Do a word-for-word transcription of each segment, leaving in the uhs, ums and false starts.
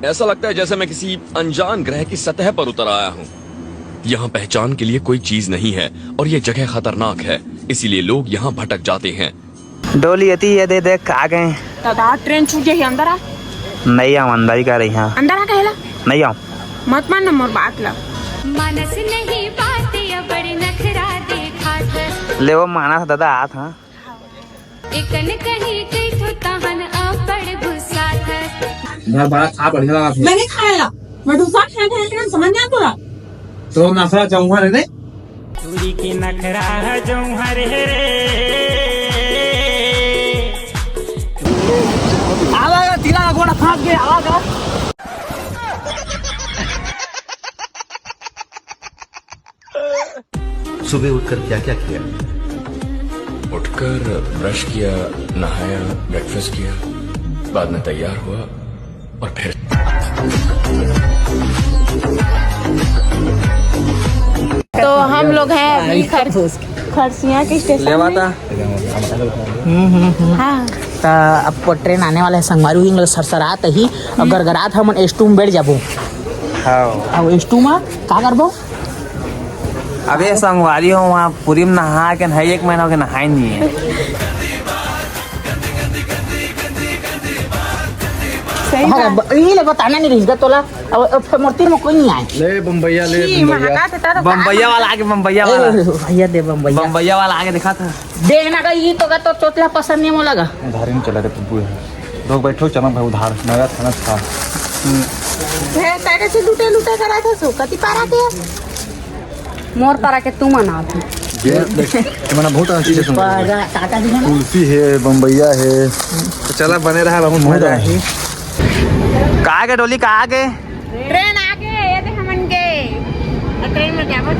ऐसा लगता है जैसे मैं किसी अनजान ग्रह की सतह पर उतर आया हूँ। यहाँ पहचान के लिए कोई चीज नहीं है और ये जगह खतरनाक है, इसीलिए लोग यहाँ भटक जाते हैं। डोली, एती ये दे देख, आ गए। दादा, ट्रेन छूट जाही, अंदर आ। नहीं आऊँ, अंदर ही का रही, हाँ। अंदर आ, कहेला। नहीं आऊँ। मत मान ना मोर बात ला। मानस नहीं बात, या बड़ी नखरा देखात। ले वो मानस दादा आत, हाँ। एकन कहीं कइथो तहन अब्बड़ गुस्सा थस। घर बड़ा था, बढ़िया लगा था। मैंने खाया, मैं डोसा खाया था, लेकिन समझ नहीं आता। तो नखरा जौहर है ने? चूड़ी के नखरा है जौहर है रे। आवागा, तिला गोड़ा फांस गया, आवागा। सुबह उठकर क्या क्या किया? उठकर ब्रश किया, नहाया, ब्रेकफास्ट किया, बाद में तैयार हुआ और फिर तो हम लोग हैं अभी खर-, खरसिया के स्टेशन में। हाँ। त अब ट्रेन आने वाला है संगवारी, हुई सरसरात ही और गरगरात हमन एस टू में बैठ जाबो। हाँ। अब एस टू में का करबो? अबे संगवारी हो, वहाँ पुरी में नहा के नहाई, एक महीना हो गया नहाई नहीं है। सही हाँ, बात। ब-, यही ले बताना नहीं रही तोला। अब, अब फिर मोर तीर में कोई नहीं आए। ले बम्बैया, ले छी, बम्बैया। महाका थे तारो बम्बैया वाला आगे, बम्बैया वाला। ए, भैया दे बम्बैया। बम्बैया वाला आगे देखा था। देना का ये तो का तो चोचला पसंद नहीं मोला का। उधारी में चला रे पप्पू है। लोग बैठो, चलो भाई उधार, नया थाना था। हे, तारे से लूटे लूटे करा था सो, कति पारा के? मोर पारा के तू मना तू। ये देख, ये मना बहुत अच्छे से सुन रहे हैं। पारा, काका जी मना। तुलसी है, बम्बैया है। तो चला बने रहा, बहुत मजा है। कहाँ के डोली, कहाँ के? ट्रेन आगे, ये दे हमन गे। ट्रेन में जाबो।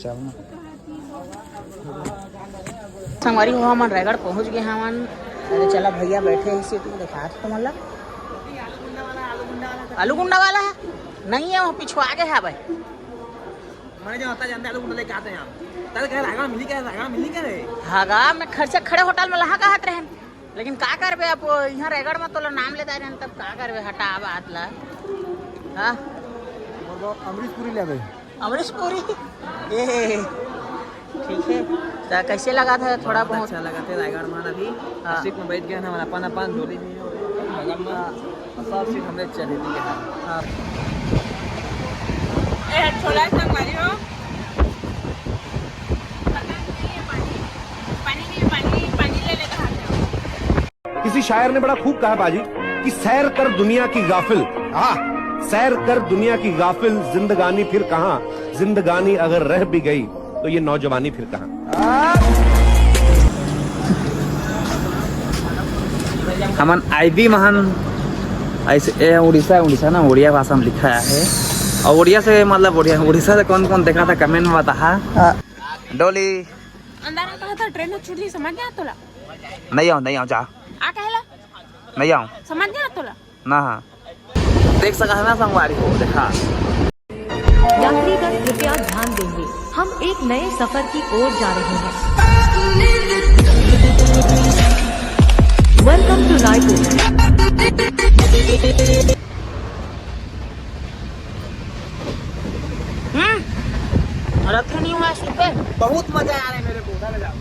चल ना। संगवारी हो, हमन रायगढ़ पहुंच गए हमन। अरे चला भैया, बैठे ही सीट में, देखा तो तुमन ला। आलू गुंडा वाला है? नहीं है, वो पिछुआ आगे है भाई। मैंने जो आता जानते आलू गुंडा लेके आते हैं हम। तब कह रायगढ़ मिली क्या, रायगढ़ मिली क्या रे? हागा, मैं खर्चा खड़े होटल में लहा कहत रहन। लेकिन का करबे, अब यहाँ रायगढ़ में तोला नाम लेता रहन, तब का करबे, हटा बात ला। हाँ? अमरीश पुरी ले भाई। अमरीश पुरी? ए, ठीक है। तो कैसे लगा था थोड़ा बहुत? अच्छा लगा था रायगढ़ में अभी। हाँ। सीट में बैठ गए ना, अपन अपन डोली भी हो गई। बगल में। हाँ। सब सीट हमरे चढ़े, ठीक है। हाँ। ए, छोला संगवारी हो। पानी नहीं है, पानी। पानी नहीं है, पानी, पानी ले लेकर आते हो। किसी शायर ने बड़ा खूब कहा बाजी कि सैर कर दुनिया की गाफिल। हाँ, सैर कर दुनिया की गाफिल, जिंदगानी फिर कहाँ, जिंदगानी अगर रह भी गई तो ये नौजवानी फिर कहाँ। हमन आईबी महन ऐसे, ए, उड़ीसा, उड़ीसा ना, उड़िया भाषा में लिखा है। और उड़िया से मतलब उड़िया, उड़ीसा से कौन कौन देखा था, कमेंट में बताहा। डोली। अंदर आ कहा था, ट्रेन छूट गई, समझ गया तोला? नहीं आऊँ, नहीं आऊँ, जा। आ कहला? नहीं आऊँ। समझ गया तोला? ना, हाँ। देख सका है ना संगवारी हो, देखा। यात्रीगण कृपया ध्यान देंगे, हम एक नए सफर की ओर जा रहे हैं। Welcome to Raipur. हम्म, रखे नहीं हुआ है सुते। बहुत मजा आ रहा है मेरे को, उधर ले जाओ।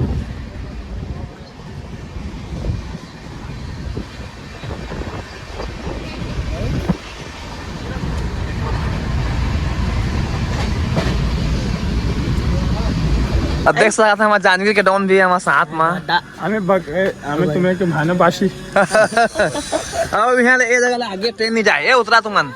अब देख सकत हन, हमर जानवी के डॉन भी है हमर साथ में। हमें बक-, ए, हमें तुम्हें के भाना बासी। अब यहाँ ले, ए जगह ले आगे ट्रेन नहीं जाए, ए उतरा तुमन।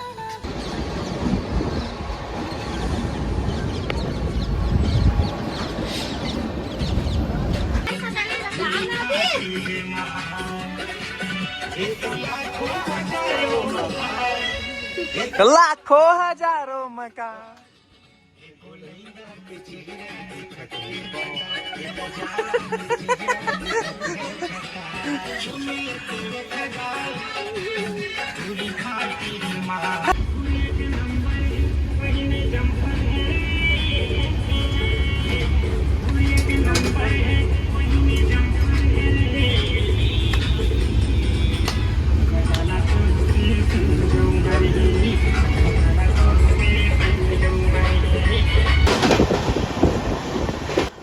लाखों हजारों मकान।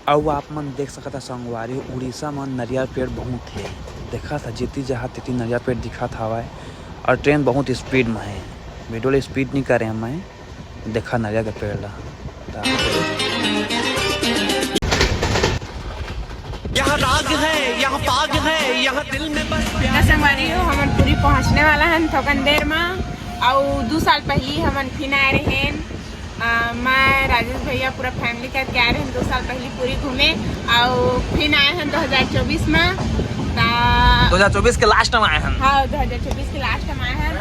अउ आप मन देख सकत ह संगवारी, उड़ीसा म नरियर पेड़ बहुत हे। देखत ह जेती जहा तेती नरियर पेड़ दिखत हवय, अउ ट्रेन बहुत स्पीड म हे। वीडियो ल स्पीड नइ करे मैं, देखा नरियर के पेड़ ला। यहाँ राग है, यहाँ पाग है, यहाँ दिल में बस प्यार। त संगवारी हो, हमन पुरी पहुँचने वाला हन थोकन देर म। अउ दू साल पहिली हमन फिन आए रहेन। अ, मैं, राजेश भैया, पूरा फैमिली करके आए रहेन दू साल पहिली पुरी घूमे। अउ फिन आए हन दो हज़ार चउबीस म। त दो हज़ार चउबीस के लास्ट म आए हन। हाँ, दो हज़ार चउबीस के लास्ट म आए हन।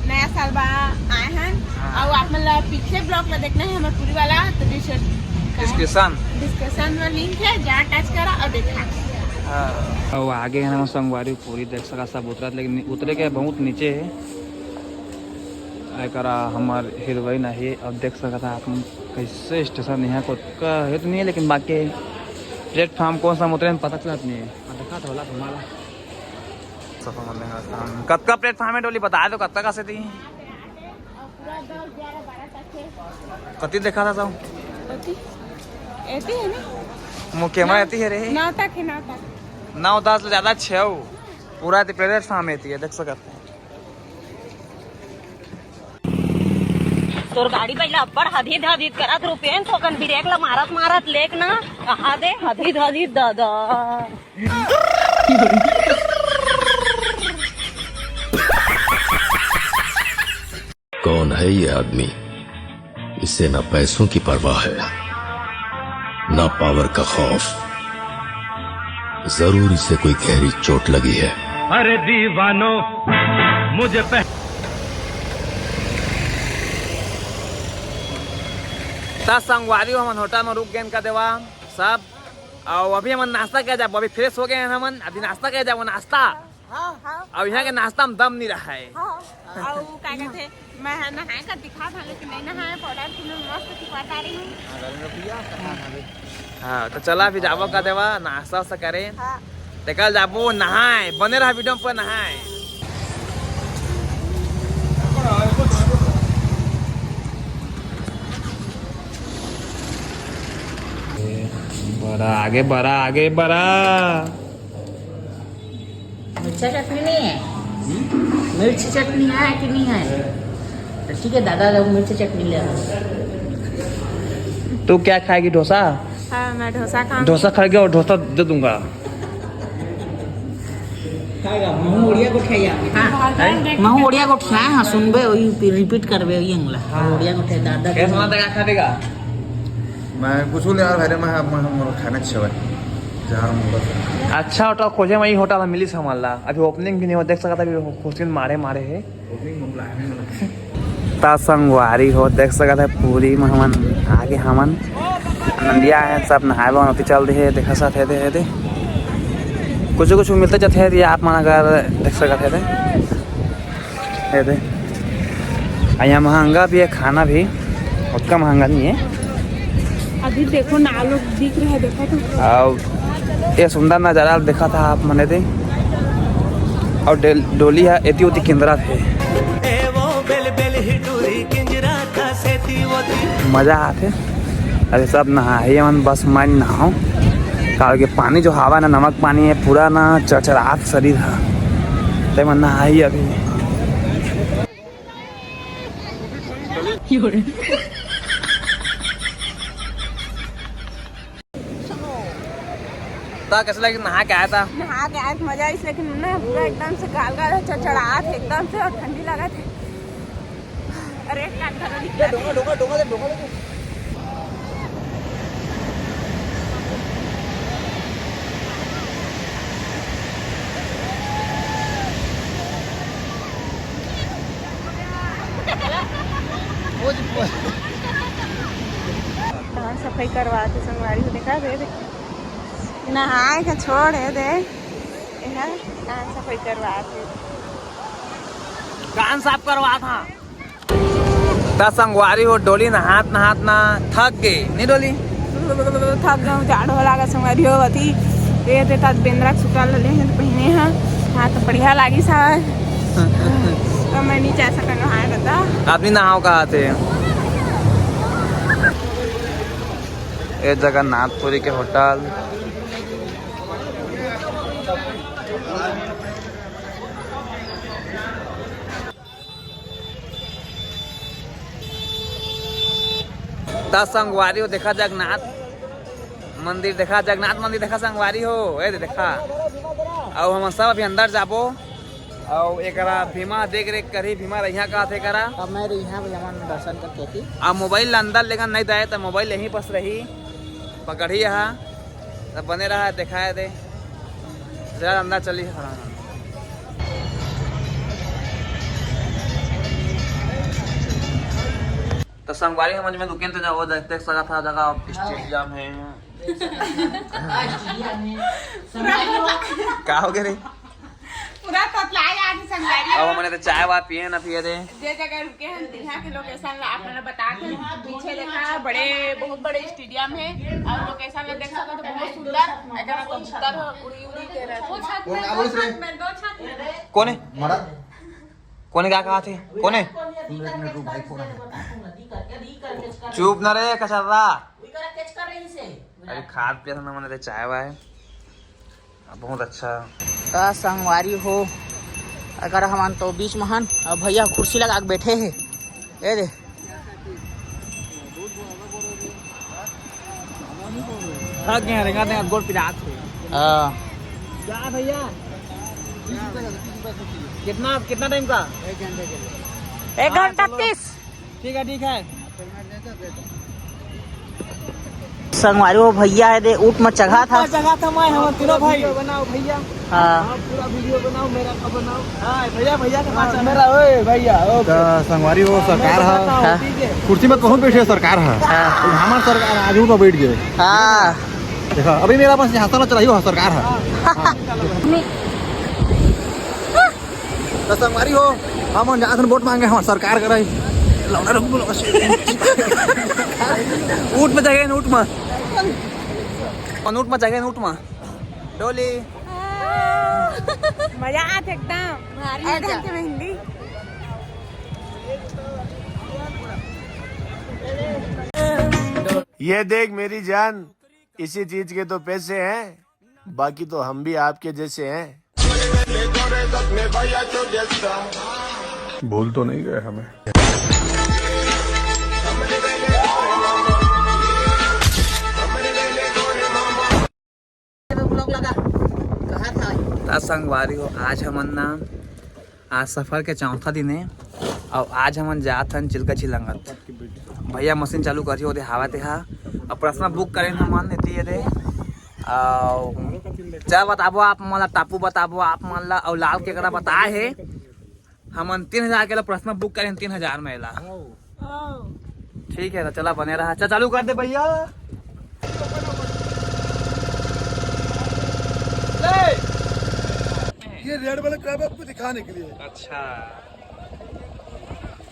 नया साल बा आए हन। हाँ। अउ आप मन ला पिछले ब्लॉग में देखना है हमर पुरी वाला, तो डिस्क्रिप्शन, डिस्क्रिप्शन में लिंक है, जा टच करा अउ देखा। हाँ। अउ आगे हन हमर संगवारी पुरी देख सकत सब उतरत, लेकिन उतरे के बहुत नीचे है। एकरा हमर हीरोइन आहे। अब देख सकत ह आप मन कैसे स्टेशन, यहाँ को का हे तो नहीं है, लेकिन बाकी प्लेटफॉर्म कौन सा उतरे हैं पता चलत नहीं है। अब देखा था वाला तुम्हारा। कतका प्लेटफॉर्म है डोली, बता दो कतका का से थी। कति देखा था सब? एती है ना? मो कैमरा एती है रे। नौ तक है, नौ तक। नौ दस ले ज्यादा छे हो। पूरा एती प्लेटफॉर्म एती है, देख सकत हैं। तोर गाड़ी पहिला अब्बड़ हदीद हदीद करत रुपेन, थोकन ब्रेक ला मारत मारत लेक ना, कहा दे हदीद हदीद दादा। कौन है ये आदमी? इसे ना पैसों की परवाह है, ना पावर का खौफ, जरूर इसे कोई गहरी चोट लगी है। अरे दीवानो, मुझे पह- त संगवारी हो, हमन होटल में रुक गेन का देवा सब। अउ अभी हमन नाश्ता करे जाबो, अभी फ्रेश हो गए हैं हमन, अभी नाश्ता करे जाबो, नाश्ता। हाँ, हाँ। अब यहाँ के नाश्ता में दम नहीं रहा है। हाँ, अउ का कहते, मैं नहाए का दिखा था, लेकिन नहीं नहाए, पाउडर की मैं मस्त चिपा रही हूँ। हाँ, तो चला अभी जाबो का देवा, नाश्ता वास्ता करे। हाँ। ते कल जाबो नहाए, बने रहा वीडियो पर नहाए। बड़ा आगे, बड़ा आगे, बड़ा। मिर्चा चटनी नहीं है? मिर्च चटनी है कि नहीं है? तो ठीक है, दादा लोग मिर्च चटनी ले आओ। तू क्या खाएगी, डोसा? हाँ, मैं डोसा खाऊंगी। डोसा खाएगी और डोसा दे दूंगा। खाएगा, महू ओड़िया गोठिया। हाँ, महू ओड़िया गोठिया, हाँ, सुनबे, वही रिपीट करबे, वही अंगला। हाँ। ओड़िया गोठिया, दादा कैसे के। बना देगा, खा देगा? मैं कुछ नहीं यार, अरे मैं, मैं, मैं खाना अच्छा है। जहाँ हम लोग अच्छा होटल खोजे, वही होटल हम मिली सामान ला। अभी ओपनिंग भी नहीं हो, देख सकता अभी खुशिन मारे मारे है। ओपनिंग मामला है, नहीं मालूम। ता संगवारी हो, देख सकत है पूरी में हमन आगे हमन नंदिया है, सब नहाए बर ओती चल दे है, देखा साथ है दे, है दे। कुछ कुछ मिलते जाते हैं, आप मन अगर देख सकत है दे। ये दे। आ यहाँ महंगा भी है खाना भी, उतना महंगा नहीं है। अभी देखो ना, लोग दिख रहे हैं, देखो तो। आओ, ये सुंदर नजारा देखा था आप मने दे। और डेल-, डोली है, एती ओती किंजरा थे। मजा आथे। अरे सब नहा है, ये मन बस मैं नहाओ, काबर के पानी जो हवा ना, नमक पानी है, पूरा ना चरचरात शरीर है, ते मन नहा ही अभी। ता कैसे लगे नहा के आया था? नहा के आया था, मजा आइस, लेकिन ना पूरा एकदम से गाल गाल चरचरात है एकदम से और ठंडी लगा थे। अरे एक कान धरो दिख रहा है। कहाँ सफाई करवात हे संगवारी हो, देखा दे, दे। नहाए के छोड़ हे दे, एहा कहाँ सफाई करवात हे। कान साफ करवात हा। त संगवारी हो, डोली नहात नहात ना थक गे, नहीं डोली? थक गए, जाड़ हो लागा संगवारी हो, अति ये ते तक बेंद्रा के सूटा ले हे पहिने हा, हाँ तो बढ़िया लागिस हा। तो मैं नहीं जा सकन नहाए रहता। आप नहीं नहाओ कहा थे? ये जगन्नाथपुरी के होटल। त संगवारी हो, देखा जगन्नाथ मंदिर, देखा जगन्नाथ मंदिर, देखा संगवारी हो, ए दे देखा। अउ हम सब अभी अंदर जाबो। अउ एकरा भीमा देख रेख करही, भीमा रहिया का थे करा। अब मैं रहिया भैया मन दर्शन करके थी। अब मोबाइल ला अंदर लेकर नहीं जाए तो मोबाइल यहीं पास रही, पकड़ही यहाँ। तब बने रहा, दिखाए दे। जरा अंदर चली। हाँ। तो संगवारी, हम में दुकान तो वो देख, देख सका था जगह स्टेडियम है। का हो गए रे? पूरा ततलाए आज संगवारी। अब हमने तो चाय वाय पिए ना पिए रे। जे जगह रुके हैं, यहाँ के लोकेशन ला आप मतलब बता दें। पीछे देखा, बड़े, बहुत बड़े स्टेडियम है और लोकेशन ला देख सको तो बहुत सुंदर। अगर कबूतर हो, उड़ी उड़ी के रहता है। कौन है? मरा? कौन है, क्या कहा थे? कौन है? तुम लोग ने रू भाई फोड़ा है। चुप ना रे कचर्रा। अरे खाद पिया था ना, मैंने तो चाय वाय। बहुत अच्छा। त संगवारी हो, अगर हमन तो बीच में हन, अब भैया कुर्सी लगा के बैठे हे। ए दे। थक गए हैं, रेंगा देंगा, गोड़ पिरात है। हाँ। क्या भैया? कितना, कितना टाइम का? एक घंटा तीस। ठीक है, ठीक है। संगवारी हो भैया है दे, ऊँट में चघा था। चघा था मैं, हम तीनों भाई। बनाओ भैया। हाँ। आप पूरा वीडियो बनाओ, मेरा का बनाओ। हाँ, भैया, भैया के पास हाँ, मेरा, ओए भैया, ओके। तो संगवारी हो सरकार है। हाँ। कुर्सी में तो बहुत बैठे सरकार है। हाँ। हमार सरकार आज ऊपर बैठ गए। हाँ। देखो, अभी मेरा पास यहाँ साला चलाइयो सरकार है। हाँ। तो संगवारी हो, हम जात हन वोट मांगे हमार सरकार करा। लौड़ा रुक बोलो। ऊँट में जाके ऊँट में। अपन ऊँट में जाके ऊँट में। डोली। मजा आत एकदम। भारी मजा। मेहंदी। ये देख मेरी जान, इसी चीज के तो पैसे हैं, बाकी तो हम भी आपके जैसे हैं। भूल तो नहीं गए हमें। त संगवारी हो, आज हमन ना आज सफर के चौथा दिन है। अउ आज हमन जात हन चिल्का चिलंगत। भैया मशीन चालू करियो, ओदे हवा तेहा। अब पर्सनल बुक करेन हमन एती एदे। अउ जा बताबो आप मन ला, टापू बताबो आप मन ला, अउ लाल केकड़ा बताए हे। हमन तीन हजार के ला पर्सनल बुक करेन, तीन हजार में एला। ठीक है, तो चला बने रहा। अच्छा, चालू कर दे भैया। ये रेड वाला क्रैब आपको दिखाने के लिए। अच्छा,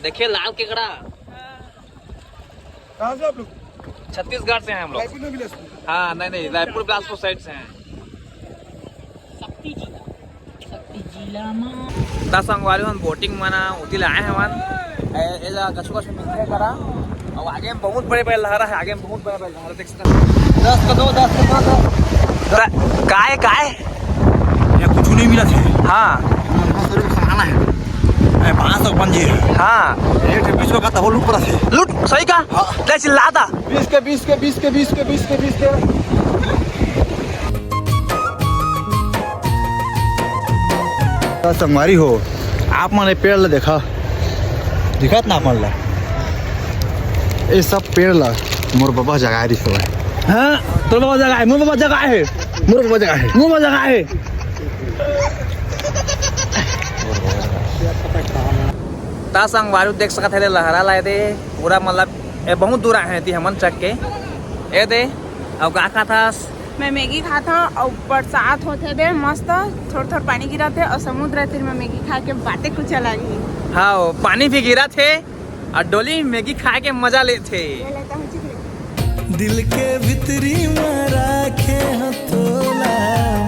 देखिए लाल केकड़ा। कहाँ से आप लोग? छत्तीसगढ़ से हैं हम लोग। रायपुर में मिला इसको? हाँ, नहीं, नहीं, रायपुर बिलासपुर साइड से हैं। शक्ति जिला, शक्ति जिला में। त संगवारी मन बोटिंग मना उतिल आए हवन। ए, एला कछु कछु मिलथे करा। अउ आगे में बहुत बड़े बड़े लहरा है, आगे में बहुत बड़े बड़े लहरा देख सकते हैं। दस का दो, दस का दो, दस। त-, काय, काय? ये कुछ नहीं मिला थे। हाँ। खाना है। ए, पाँच सौ पंजी है। हाँ। एक ठे बीस का तब लूट पड़ा थे। लूट, सही का? हाँ। ले चिल्लाता। बीस के, बीस के, बीस के, बीस के, बीस के, बीस के। त संगवारी हो, आप मन ए पेड़ ला देखा, दिखत ना आप मन ला? ये सब पेड़ ला मोर बाबा जगाए रिस हवय। हाँ, तोर बाबा जगाए, मोर बाबा जगाए हे। मोर बाबा जगाए हे। मोर बाबा जगाए हे। त संगवारी देख सकत हे, लहरा ला एदे पूरा, मतलब, ए बहुत दूर आए हैं ती हमन चक के। एदे, अउ का खाथस? मैं मैगी खात हूँ अउ बरसात होथे दे मस्त, थोड़ थोड़ पानी गिरत हे अउ समुद्र तीर में मैगी खा के बातें कुछ अलग ही। हाँ, पानी भी गिरत हे अउ डोली मैगी खा के मजा लेथे। ये लेता हूँ चिकन। दिल के भीतरी में राखे हो तोला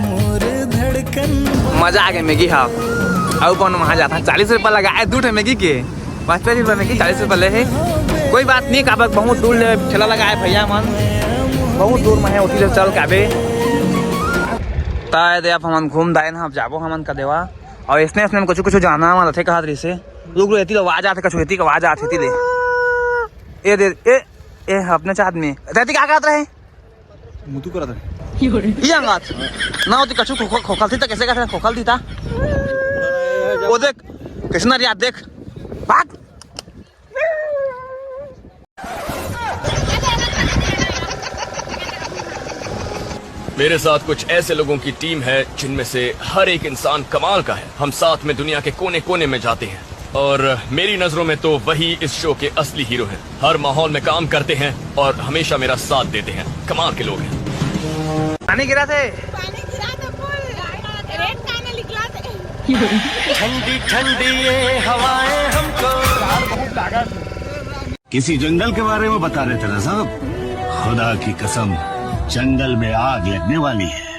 मोर धड़कन। मजा आ गया मैगी, हाँ। अउ अपन वहाँ जाता, चालीस रुपया लगा है दू ठे मैगी के। पचास रुपया में कि चालीस रुपया ले हे। कोई बात नहीं, काबर बहुत दूर ले ठेला लगाए भैया मन। बहुत दूर में है, उठी ले चल काबे। ताय दे, अब हमन घूम दायन, अब जाबो हमन का देवा। और इसने, इसने कुछ, कुछ जाना वाला थे, कहा रही से। रुक, रुक, एती लो, आवाज आथे, कछु एती का आवाज आथे, एती ले। ए दे, ए, ए, अपने चाँद में। रहती का कहत रहे? मुतु करत रहे। ये अंगात। ना होती कछु खो-, खो-, खोखल थी, तो कैसे कहते हैं? खोखल थी था। वो देख, किसना रिया देख। भाग। मेरे साथ कुछ ऐसे लोगों की टीम है जिनमें से हर एक इंसान कमाल का है। हम साथ में दुनिया के कोने कोने में जाते हैं और मेरी नजरों में तो वही इस शो के असली हीरो हैं। हर माहौल में काम करते हैं और हमेशा मेरा साथ देते हैं। कमाल के लोग हैं। पानी गिरा थे। पानी गिरा तो फुल रेड काने निकला थे। ठंडी ठंडी ये हवाएं हमको। किसी जंगल के बारे में बता रहे थे ना साहब। खुदा की कसम, जंगल में आग लगने वाली है।